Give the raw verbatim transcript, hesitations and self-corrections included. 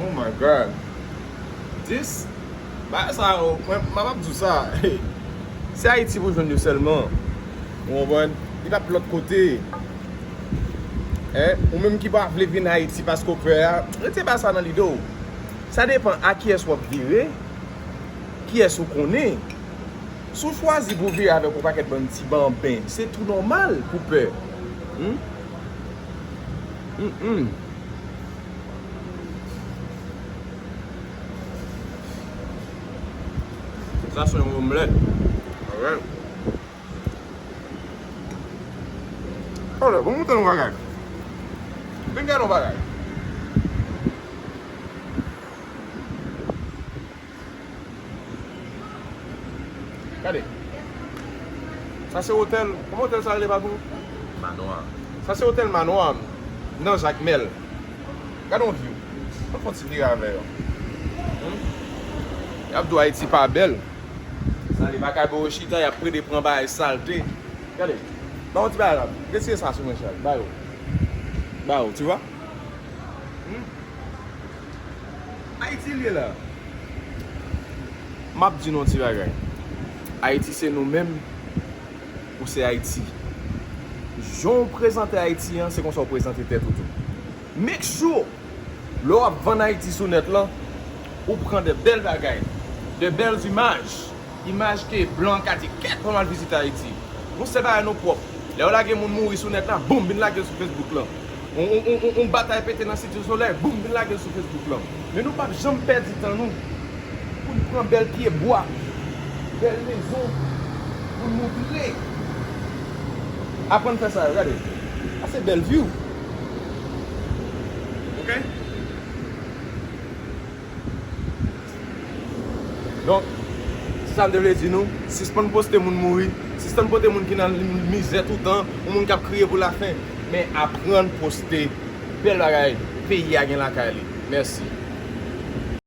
Oh my God. Dis, bagay sa yo, mwen, m ap di w sa. Se Ayiti pou jwenn yo sèlman. Ou konprann? Li p ap lòt kote. Hein? Ou menm ki pa vle vin Ayiti paske w pè a, rete ba sa nan lide w. Sa depann a kiyès w ap vire, kiyès ou konnen. Si w chwazi pou w vire avèk yon pakèt bann ti banben, se tou nòmal pou w pè. Hmm? Hmm, hmm. Sa se yon omlèt. Alright. Alright, bon, m montre nou bagay. Vin gade yon bagay. Gade. Sa se otèl. Kòman otèl sa rele pa pou nou? Manwa. Sa se otèl Manwa nan Jakmèl. Gade yon view. Ann fè yon ti vire avè yo. Hmm? Y ap di w Ayiti pa bèl. Sa li pa kay bò yo chita, y ap plede pran bagay salte. Gade. Ba yon ti bagay la. Retire sa sou mwen, Charles. Ba yo. Ba yo, tu vois? Hmm? Ayiti l ye la. M ap di nou yon ti bagay. Ayiti se nou menm, ou se Ayiti. Jan w prezante Ayiti an, se konsa w prezante tèt ou tou. Make sure, lè w ap vann Ayiti sou nèt lan, ou pran de bèl bagay, de bèl imaj. Imaj ke blan ka di, "Kèt, ban m al vizite Ayiti." Nou se bagay nou pwòp. Lè yo lage moun mouri sou nèt la, boum, vin lage l sou Facebook lan. On, on, on, on, on batay pete nan Site Solèy, boum, vin lage l sou Facebook lan. Men nou p ap janm pèdi tan nou pou n pran bèl pye bwa, bèl mezon, pou n moutre. Aprann fè sa yo, gade. Sa se bèl view. Ok? Donk, se sa m te vle di nou, sispann poste moun mouri, sispann poste moun ki nan mizè toutan, yon moun k ap kriye pou lafen, men aprann poste bèl bagay peyi a gen lakay li. Mèsi.